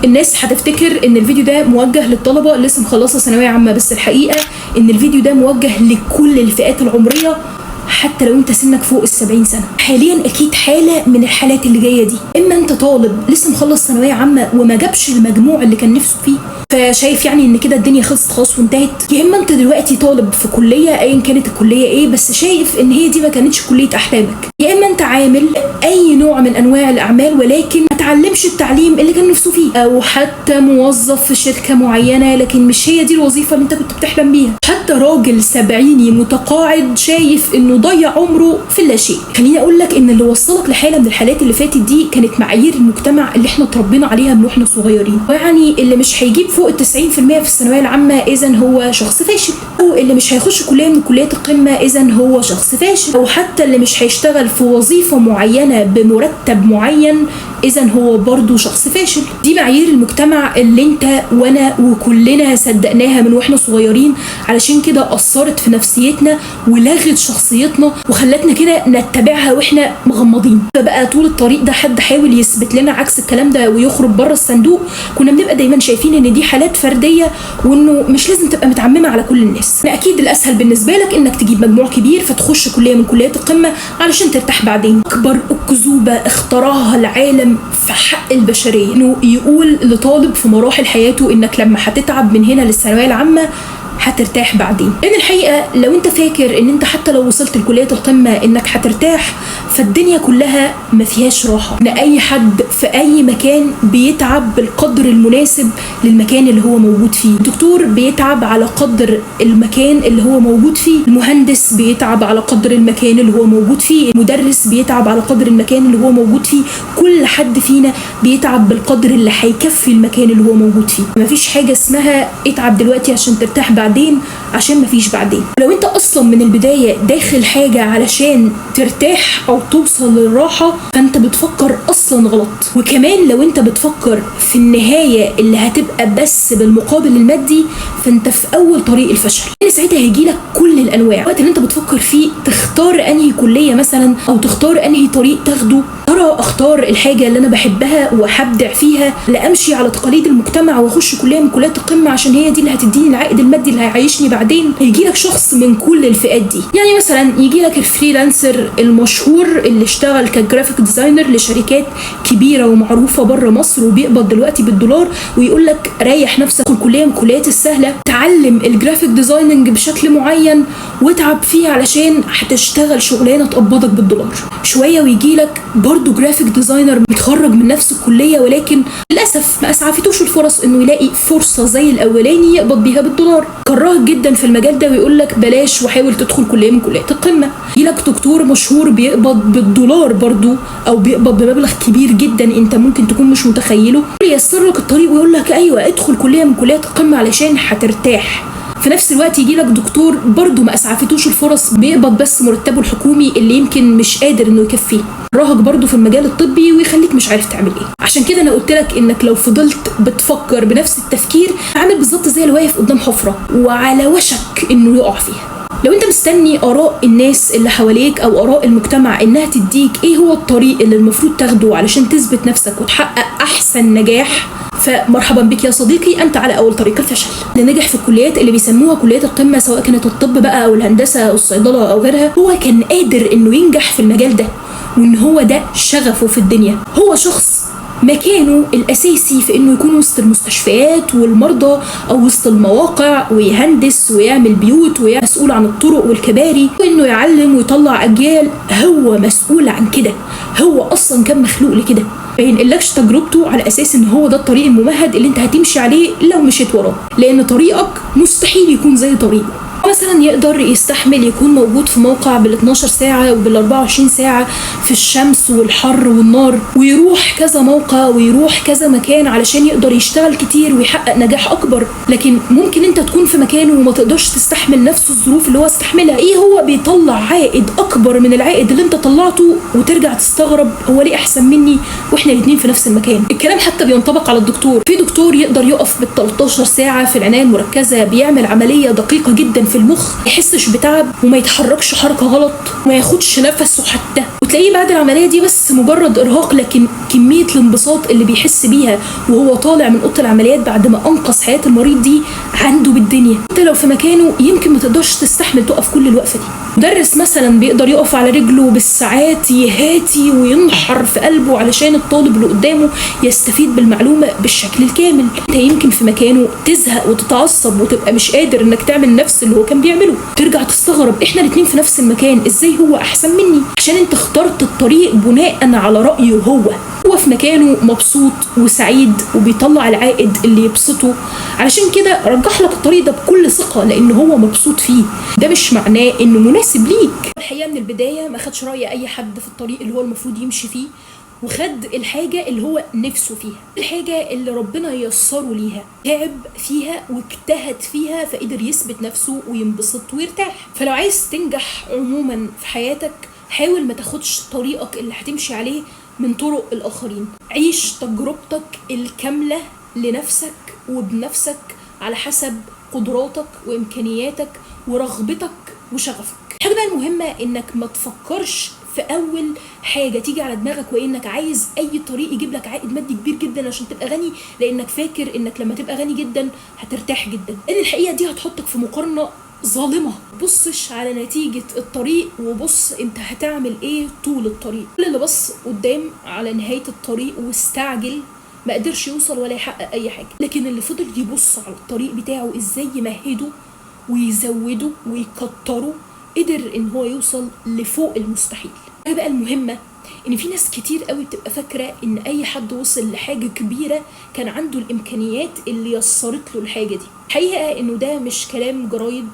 الناس هتفتكر ان الفيديو ده موجه للطلبة اللي لسه مخلصة ثانوية عامة، بس الحقيقة ان الفيديو ده موجه لكل الفئات العمرية، حتى لو انت سنك فوق ال70 سنة. حاليا اكيد حاله من الحالات اللي جاية دي، اما انت طالب لسه مخلص ثانوية عامة وما جابش المجموع اللي كان نفسه فيه، فشايف يعني ان كده الدنيا خلصت خلاص وانتهت، يا اما انت دلوقتي طالب في كليه ايا كانت الكلية ايه، بس شايف ان هي دي ما كانتش كليه احلامك، يا اما انت عامل اي نوع من انواع الاعمال ولكن ما تعلمش التعليم اللي كان نفسه فيه، او حتى موظف في شركة معينة لكن مش هي دي الوظيفة اللي انت كنت بتحلم بيها، حتى راجل سبعيني متقاعد شايف انه ضيع عمره في اللاشيء. خليني اقول لك ان اللي وصلك لحاله من الحالات اللي فاتت دي كانت معايير المجتمع اللي احنا اتربينا عليها من واحنا صغيرين، ويعني اللي مش هيجيب فوق ال 90% في الثانوية العامة اذا هو شخص فاشل، او اللي مش هيخش كليه من كليات القمه اذا هو شخص فاشل، او حتى اللي مش هيشتغل في وظيفة معينة بمرتب معين اذا هو برضه شخص فاشل. دي معايير المجتمع اللي انت وانا وكلنا صدقناها من واحنا صغيرين، علشان كده اثرت في نفسيتنا ولغت شخصيتنا وخلتنا كده نتبعها واحنا مغمضين. فبقى طول الطريق ده حد حاول يثبت لنا عكس الكلام ده ويخرج بره الصندوق، كنا بنبقى دايما شايفين ان دي حالات فردية وانه مش لازم تبقى متعممه على كل الناس. اكيد الاسهل بالنسبة لك انك تجيب مجموع كبير فتخش كليه من كليات القمه علشان ترتاح بعدين. اكبر اكذوبه اخترعها العالم في حق البشرية انه يقول لطالب في مراحل حياته انك لما هتتعب من هنا للثانويه العامة هترتاح بعدين. لان الحقيقة لو انت فاكر ان انت حتى لو وصلت لكليه القمه انك هترتاح، فالدنيا كلها ما فيهاش راحة. ان اي حد في اي مكان بيتعب بالقدر المناسب للمكان اللي هو موجود فيه. الدكتور بيتعب على قدر المكان اللي هو موجود فيه، المهندس بيتعب على قدر المكان اللي هو موجود فيه، المدرس بيتعب على قدر المكان اللي هو موجود فيه. كل حد فينا بيتعب بالقدر اللي هيكفي المكان اللي هو موجود فيه. مفيش حاجة اسمها اتعب دلوقتي عشان ترتاح بعدين، عشان مفيش بعدين. لو انت اصلا من البداية داخل حاجة علشان ترتاح او توصل للراحة، فانت بتفكر اصلا غلط. وكمان لو انت بتفكر في النهاية اللي هتبقى بس بالمقابل المادي، فانت في اول طريق الفشل. لان ساعتها هيجيلك كل الانواع. الوقت اللي انت بتفكر فيه تختار انهي كليه مثلا او تختار انهي طريق تاخده، ترى اختار الحاجة اللي انا بحبها وهبدع فيها، لا امشي على تقاليد المجتمع واخش كليه من كليات القمه عشان هي دي اللي هتديني العائد المادي اللي هيعيشني بعدين. هيجي لك شخص من كل الفئات دي، يعني مثلا يجي لك ال freelancer المشهور اللي اشتغل ك graphic designer لشركات كبيرة ومعروفة بره مصر وبيقبض دلوقتي بالدولار، ويقول لك ريح نفسك، ادخل كليه من الكليات السهلة، تعلم ال graphic designing بشكل معين واتعب فيه علشان هتشتغل شغلانة تقبضك بالدولار. شوية ويجي لك برضه graphic designer متخرج من نفس الكلية، ولكن للاسف ما اسعفتوش الفرص انه يلاقي فرصة زي الاولاني يقبض بيها بالدولار، كرهك جدا في المجال ده ويقول لك بلاش وحاول تدخل كليه من كليات القمه. يجيلك دكتور مشهور بيقبض بالدولار برضو او بيقبض بمبلغ كبير جدا انت ممكن تكون مش متخيله، ييسر لك الطريق ويقول لك ايوه ادخل كليه من كليات القمه علشان هترتاح. في نفس الوقت يجي لك دكتور برضه ما اسعفتوش الفرص، بيقبض بس مرتبه الحكومي اللي يمكن مش قادر انه يكفيه، كرهك برضه في المجال الطبي ويخليك مش عارف تعمل ايه. عشان كده انا قلت لك انك لو فضلت بتفكر بنفس التفكير عامل بالظبط زي اللي واقف قدام حفره وعلى وشك انه يقع فيها. لو انت مستني اراء الناس اللي حواليك او اراء المجتمع انها تديك ايه هو الطريق اللي المفروض تاخده علشان تثبت نفسك وتحقق احسن نجاح، فمرحبا بك يا صديقي، انت على اول طريق الفشل. اللي نجح في الكليات اللي بيسموها كليات القمه سواء كانت الطب بقى او الهندسة او الصيدله او غيرها، هو كان قادر انه ينجح في المجال ده وان هو ده شغفه في الدنيا. هو شخص مكانه الأساسي في إنه يكون وسط المستشفيات والمرضى أو وسط المواقع، ويهندس ويعمل بيوت ومسؤول عن الطرق والكباري، وإنه يعلم ويطلع أجيال. هو مسؤول عن كده، هو أصلا كان مخلوق لكده. ما ينقلكش تجربته على أساس إن هو ده الطريق الممهد اللي أنت هتمشي عليه لو مشيت وراه، لأن طريقك مستحيل يكون زي طريقه. مثلا يقدر يستحمل يكون موجود في موقع بال 12 ساعة وبال 24 ساعة في الشمس والحر والنار، ويروح كذا موقع ويروح كذا مكان علشان يقدر يشتغل كتير ويحقق نجاح أكبر. لكن ممكن انت تكون في مكانه وما تقدرش تستحمل نفس الظروف اللي هو استحملها. ايه هو بيطلع عائد أكبر من العائد اللي انت طلعته، وترجع تستغرب هو ليه أحسن مني واحنا الاتنين في نفس المكان. الكلام حتى بينطبق على الدكتور. في دكتور يقدر يقف بال 13 ساعة في العناية المركزة بيعمل عملية دقيقة جدا في المخ، ما يحسش بتعب وما يتحركش حركة غلط وما ياخدش نفسه حتى، وتلاقيه بعد العملية دي بس مجرد ارهاق، لكن كمية الانبساط اللي بيحس بيها وهو طالع من اوضة العمليات بعد ما انقذ حياة المريض دي عنده بالدنيا. انت لو في مكانه يمكن ما تقدرش تستحمل تقف كل الوقفة دي. مدرس مثلا بيقدر يقف على رجله بالساعات يهاتي وينحر في قلبه علشان الطالب اللي قدامه يستفيد بالمعلومه بالشكل الكامل. انت يمكن في مكانه تزهق وتتعصب وتبقى مش قادر انك تعمل نفس اللي هو كان بيعمله. ترجع تستغرب، احنا الاتنين في نفس المكان، ازاي هو احسن مني؟ عشان انت اخترت الطريق بناء على رأيه هو. هو في مكانه مبسوط وسعيد وبيطلع العائد اللي يبسطه، علشان كده رجح لك الطريق ده بكل ثقة لان هو مبسوط فيه. ده مش معناه انه مناسب ليك. الحقيقة من البداية ما خدش رأي اي حد في الطريق اللي هو المفروض يمشي فيه، وخد الحاجة اللي هو نفسه فيها، الحاجة اللي ربنا يسره ليها، تعب فيها واجتهد فيها فقدر يثبت نفسه وينبسط ويرتاح. فلو عايز تنجح عموما في حياتك، حاول ما تاخدش طريقك اللي هتمشي عليه من طرق الآخرين. عيش تجربتك الكاملة لنفسك وبنفسك على حسب قدراتك وإمكانياتك ورغبتك وشغفك. الحاجة بقى المهمة إنك ما تفكرش في أول حاجة تيجي على دماغك وإنك عايز أي طريق يجيب لك عائد مادي كبير جدا عشان تبقى غني، لأنك فاكر إنك لما تبقى غني جدا هترتاح جدا. لأن الحقيقة دي هتحطك في مقارنة ظالمة. بصش على نتيجة الطريق وبص انت هتعمل ايه طول الطريق. كل اللي بص قدام على نهاية الطريق واستعجل ما قدرش يوصل ولا يحقق اي حاجة، لكن اللي فضل يبص على الطريق بتاعه ازاي يمهده ويزوده ويكتره قدر ان هو يوصل لفوق المستحيل. الحاجة بقى المهمة ان في ناس كتير قوي بتبقى فاكرة ان اي حد وصل لحاجة كبيرة كان عنده الامكانيات اللي يسرت له الحاجة دي. الحقيقة انه ده مش كلام جرايد،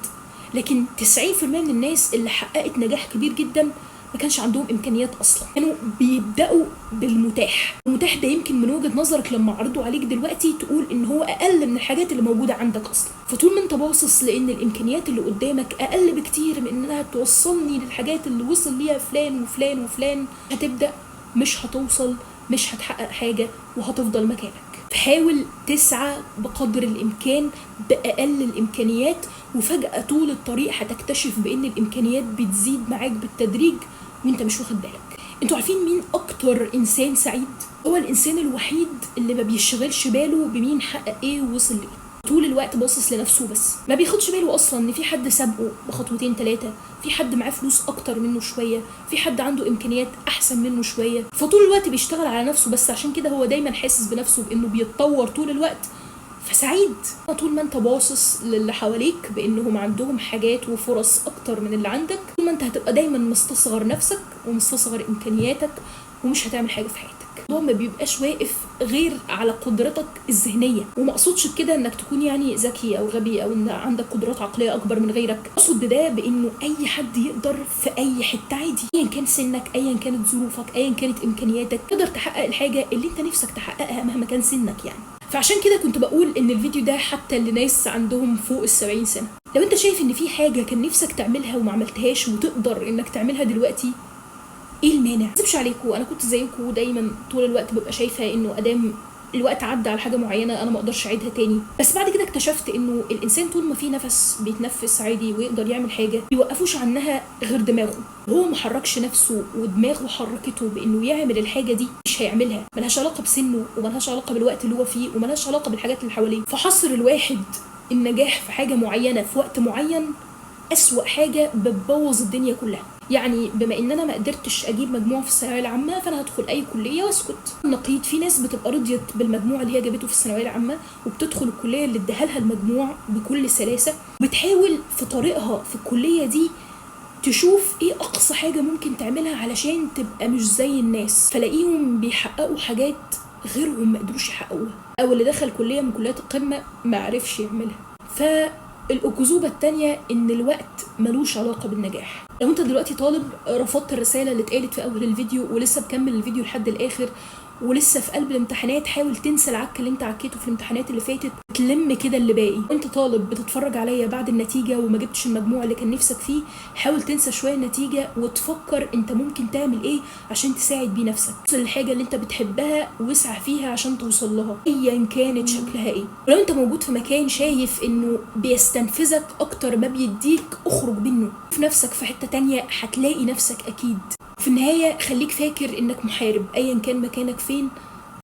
لكن 90% من الناس اللي حققت نجاح كبير جدا ما كانش عندهم امكانيات اصلا، كانوا بيبداوا بالمتاح. المتاح ده يمكن من وجهة نظرك لما عرضوا عليك دلوقتي تقول ان هو اقل من الحاجات اللي موجودة عندك اصلا. فطول ما انت باصص لان الامكانيات اللي قدامك اقل بكتير من انها توصلني للحاجات اللي وصل ليها فلان وفلان وفلان، هتبدا مش هتوصل، مش هتحقق حاجة وهتفضل مكانك. فحاول تسعى بقدر الامكان باقل الامكانيات، وفجأة طول الطريق هتكتشف بان الامكانيات بتزيد معاك بالتدريج وانت مش واخد بالك. انتوا عارفين مين اكتر انسان سعيد؟ هو الانسان الوحيد اللي ما بيشغلش باله بمين حقق ايه ووصل لايه، طول الوقت باصص لنفسه بس، ما بياخدش باله اصلا ان في حد سابقه بخطوتين ثلاثة، في حد معاه فلوس اكتر منه شوية، في حد عنده امكانيات احسن منه شوية. فطول الوقت بيشتغل على نفسه بس، عشان كده هو دايما حاسس بنفسه بانه بيتطور طول الوقت فسعيد. طول ما انت باصص للي حواليك بانهم عندهم حاجات وفرص اكتر من اللي عندك، طول ما انت هتبقى دايما مستصغر نفسك ومستصغر امكانياتك ومش هتعمل حاجة في حياتك. الموضوع ما بيبقاش واقف غير على قدرتك الذهنية، وما اقصدش بكده انك تكون يعني ذكي او غبي او ان عندك قدرات عقلية اكبر من غيرك. اقصد بده بانه اي حد يقدر في اي حتة عادي، ايا كان سنك، ايا كانت ظروفك، ايا كانت امكانياتك، تقدر تحقق الحاجة اللي انت نفسك تحققها مهما كان سنك يعني. فعشان كده كنت بقول ان الفيديو ده حتى لناس عندهم فوق 70 سنة. لو انت شايف ان في حاجة كان نفسك تعملها وما عملتهاش وتقدر انك تعملها دلوقتي، ايه المانع؟ ما اكذبش عليكم، انا كنت زيكم دايما طول الوقت ببقى شايفه انه ادام الوقت عدى على حاجة معينة انا ما اقدرش اعيدها تاني. بس بعد كده اكتشفت انه الانسان طول ما فيه نفس بيتنفس عادي ويقدر يعمل حاجة، بيوقفوش عنها غير دماغه. وهو ما حركش نفسه ودماغه حركته بانه يعمل الحاجة دي، مش هيعملها. ملهاش علاقة بسنة وملهاش علاقة بالوقت اللي هو فيه وملهاش علاقة بالحاجات اللي حواليه. فحصر الواحد النجاح في حاجة معينة في وقت معين أسوأ حاجة بتبوظ الدنيا كلها. يعني بما ان انا ما قدرتش اجيب مجموع في الثانوية العامة فانا هدخل اي كليه واسكت. النقيض، في ناس بتبقى رضيت بالمجموع اللي هي جابته في الثانوية العامة وبتدخل الكلية اللي اداها لها المجموع بكل سلاسة، بتحاول في طريقها في الكلية دي تشوف ايه اقصى حاجة ممكن تعملها علشان تبقى مش زي الناس، فلاقيهم بيحققوا حاجات غيرهم ما قدروش يحققوها، او اللي دخل كليه من كليات القمه ما عرفش يعملها. فالأكذوبة التانية إن الوقت ملوش علاقة بالنجاح. لو أنت دلوقتي طالب رفضت الرسالة اللي اتقالت في أول الفيديو ولسه مكمل الفيديو لحد الآخر ولسه في قلب الامتحانات، حاول تنسى العك اللي انت عكيته في الامتحانات اللي فاتت، تلم كده اللي باقي. انت طالب بتتفرج عليا بعد النتيجة وما جبتش المجموع اللي كان نفسك فيه، حاول تنسى شوية النتيجة وتفكر انت ممكن تعمل ايه عشان تساعد بيه نفسك، توصل للحاجة اللي انت بتحبها واسعى فيها عشان توصل لها ايا كانت شكلها ايه. ولو انت موجود في مكان شايف انه بيستنفذك اكتر ما بيديك، اخرج منه، في نفسك في حتة تانية هتلاقي نفسك اكيد. في النهاية خليك فاكر انك محارب ايا كان مكانك فين.